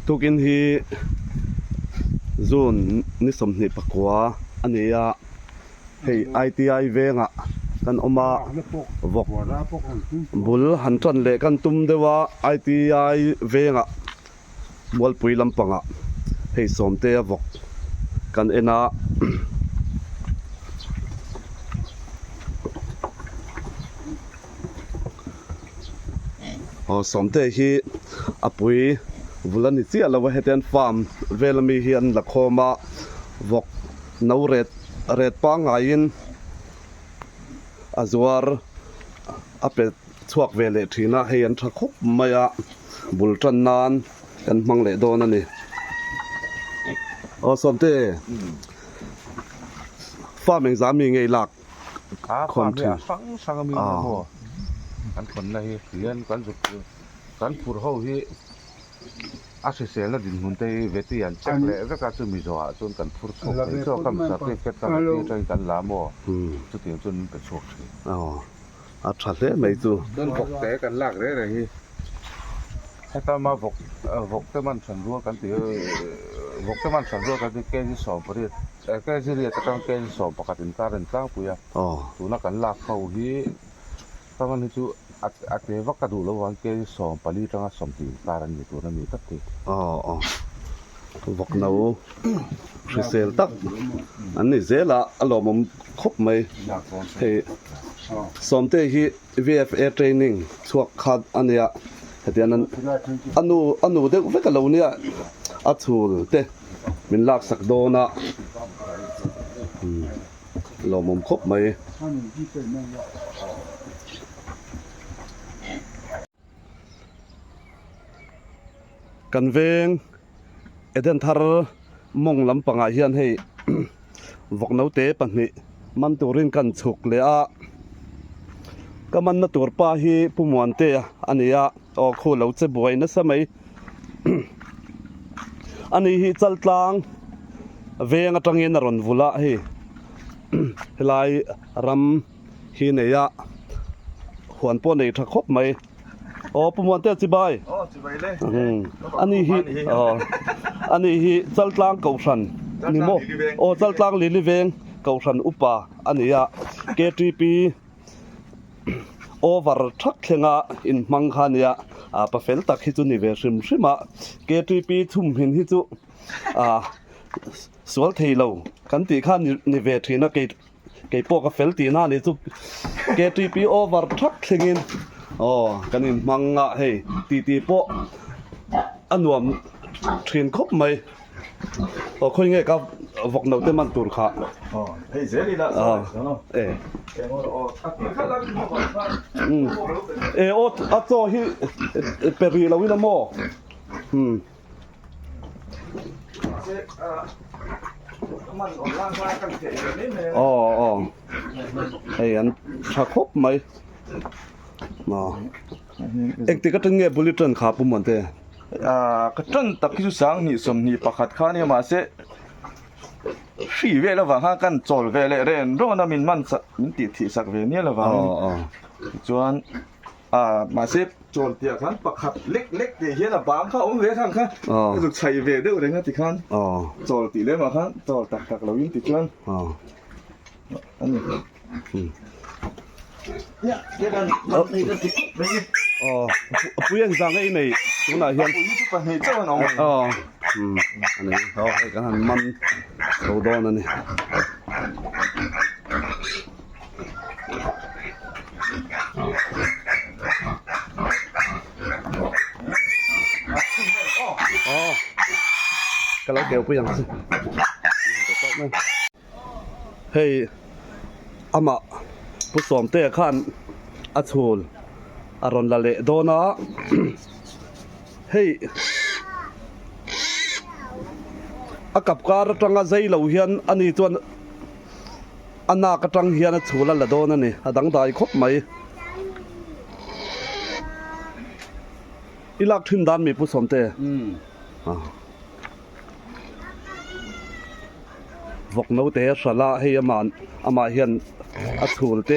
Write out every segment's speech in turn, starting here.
Tukin hi June ni 29 a ni a, hei ITI vengah kan awm a, vawk bul han tan leh kan tum deuh a, ITI vengah Mualpui lampangah hei Sawmtea vawk kan en a. Aw Sawmtea hi a pui vul a ni chiah lo a hetian farm vel ami hi an la khawm a vawk no ret ret pangaiin a zuar a pe chhuak ve leh thin a hei an tha khawp mai a bul tan nan kan hmang leh dawn a ni aw Sawmte farm engzah mi ngei lak khawm thin a hrang hrang ami nia maw kan khawnna hi hian kan zuk kan phur ho hi A hriselna dinhmun te hi veti an check leh vek a, chumi zawhah chuan kan phur chhuak thei chawk a, mi certificate ka veti atangin kan la maw? Chutiang chuan min pe chhuak thin. Aw, a tha hle mai chu. Chuan vawk te kan lak reng reng hi heta ma vawk vawk te man hran rual kan ti vawk te man hran rual kan ti kg 18 kg riat atang kg 11 inkar a intlangpui a, tuna kan lak ho hi Ka hi chu a te vak ka duh lo vang kei 14 tanga 20 inkar an ni tur a ni tlat hi. Aw aw vawk no hrisel tak an ni zel a a lawmawm khawp mai hei Sawmte hi VFA training chhuak khat a nia hetiang an a nu a nu deuh vek a lo nia a chhul te min laksak dawn a. Lawmawm khawp mai. Kan veng Eden thar mawng lampangah hian hei vawk naute pahnih man turin kan chhuk leh a, ka manna tur pa hi Pu Muantea a ni a, aw khu lo che buai nasa mai. Ani hi Chaltlang veng atangin a rawn vul a hei helai ram hi nei a huan pawh nei tha khawp mai aw Pu Muantea chibai ani hi aw ani hi Chaltlang Kohhran ni maw aw Chaltlang Lili veng Kohhran upa a ni a K_T_P. Over thak thlenga inhmang kha ania ah pa fel tak hi chu ni ve hrim hrim a ktp chhumhmin hi chu ah sual thei lo kan tih kha ni ve thin a kei kei pawh ka fel tihna a ni chu ktp over thak thlengin aw kan inhmang a hei titi pawh a nuam thin khawp mai. Aw khawi nge ka vawk no te man tur kha. Aw hei zel ila sawi e. E aw a chaw hi pe rih lo ila maw. Hmm. Aw aw hei an tha khawp mai. Aw engtik atang nge bullet train kha Pu Muante? Ahh ka tan tak hi chu 2021 kha ania mahse hri vel avang khan kan chawl ve leh ren rawn a min man sak min tih thih sak ve mial avangin tichuan ahh mahse chawl piah khan pakhat lek lek tih hian a bang kha a awm ve khang kha a zuk chhaih ve deuh reng a tikhan chawl tih lemah khan chawl tak tak loin tichuan a ni. Aw pui ang zang ei nei tunah hian aw ani aw hei kan han man chho dawn ani aw ka lo keu pui ang che Hei amah Pu Sawmtea khan a chhul a rawn la leh dawn a hei a kap kar atanga zai lo hian ani chuan a nak atang hian a chhul a la dawn a ni a dangdai khawp mai. I lak thin dan mi Pu Sawmte. Vawk note hral a hei amah amah hian a chhul te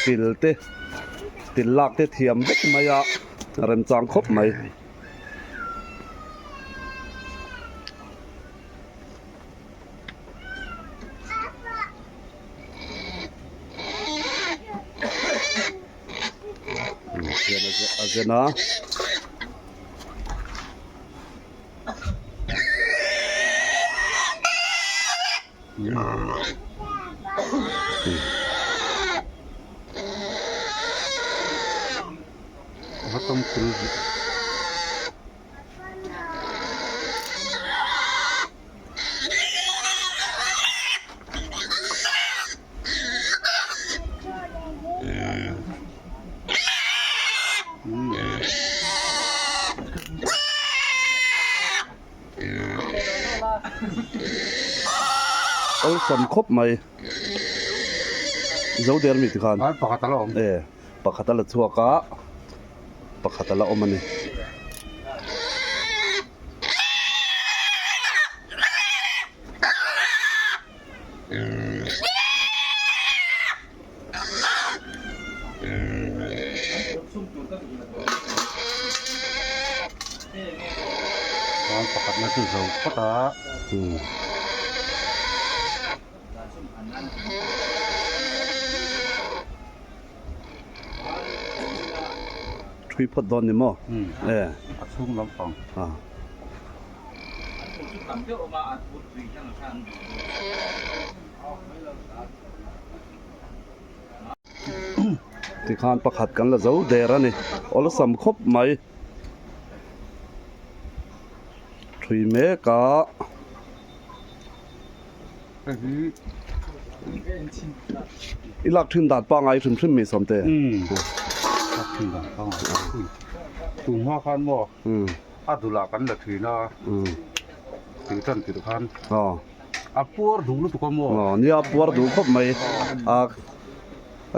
til te til lak te thiam vek mai a remchang khawp mai. Hian a zen a. Awlsam khawp mai zo der mi tikhan pakhat a la awm e pakhat a la chhuak a pakhat a la awm a ni. Chuan pakhatna chu zo phawt a. Thui phawt dawn ni maw? E. A chhung lampang. A. Tikhan pakhat kan la zo der a ni. Awlsam khawp mai. Thui mek a. I lak thin dan pangai hrim hrim mi sawmte. Lak thin dan pangai hrim hrim. Tum hma khan maw a dulah kan la thin a tih tan tirh khan a puar duh lutuk a maw. Nia puar duh khawp mai a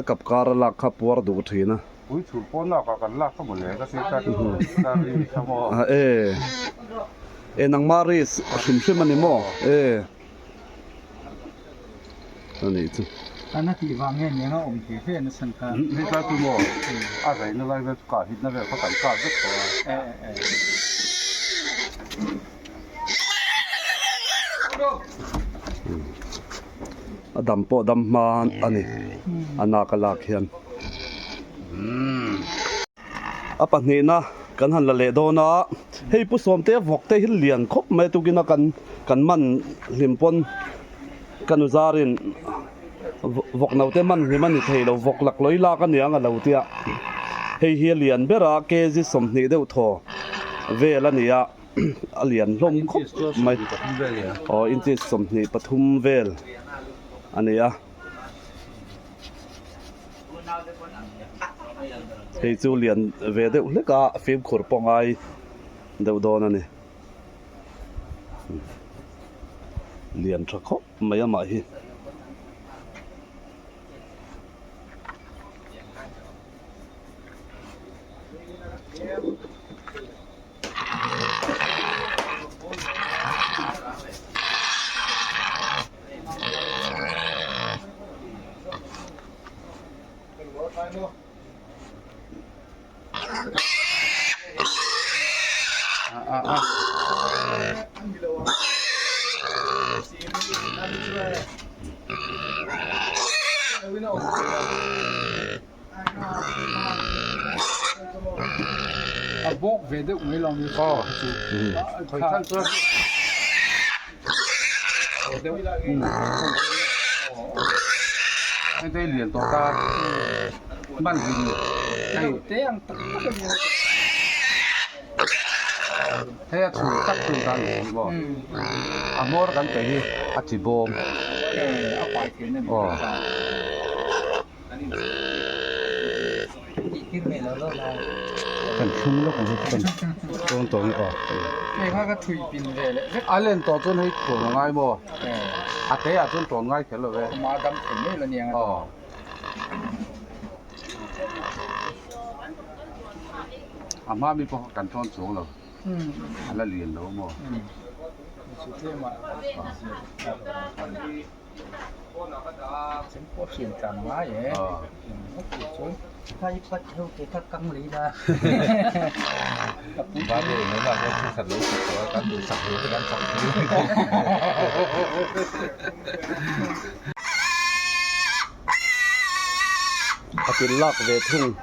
kap kar a lak kha puar duh thin a. Ui chhur pawn lak ah kan lak kha maw le ka ti ka ka ri kha maw. E e nangmah ri hrim hrim a ni maw e a nih chu. An a tih vang nge nia awm ve ve nasa kha. Hei tlai chu maw a zaihna lai vel chu kah hitna vel kha kan kah vek tawh a. E e. A dam pawh dam hma a ni a nak a lak hian. A pahnihna kan han la leh dawn a, hei Pu Sawmte vawk te hi lian khawp mai tukin a kan kan man hlim pawn ka nu zarin vawk naute man hlim a ni thei lo vawk lak lawi lak a niang a lo tia hei hi a lian ber a kg 20 deuh thaw vel a ni a. a lian hlawm khawp mai aw inches 23 vel a ni a hei chu lian ve deuh hlek a fimkhur pawh ngai deuh dawn a ni lian tha khawp mai amah hi. A bawk ve deuh mai lo ni aw khawi than chuan hei te lian tawh ta man hlim hei te ang tak tak a ni hei a chhun tak chu dan ni maw a hmawr kan pe hi a chi bawm a pai thei na ni Kan thlung lawk ang hi kan tawn tawh nge aw. A len tawh chuan hei tlawn a ngai maw? A te ah chuan tlawn ngai kher lo ve. Aw. A hma mi pawh kha kan tawn chuang lo. A la lian lo maw? A til lak ve thung.